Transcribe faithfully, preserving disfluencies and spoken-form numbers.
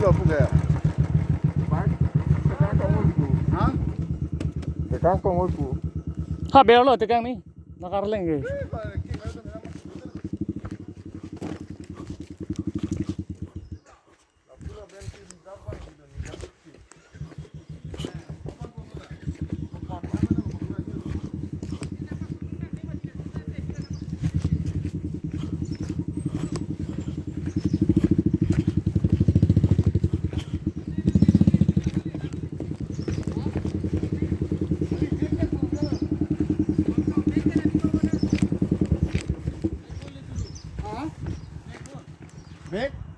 Apa ya? Hah? Tekang kongoi pu. Ha, berlo tekang ni. Nakarleng ke. Bag?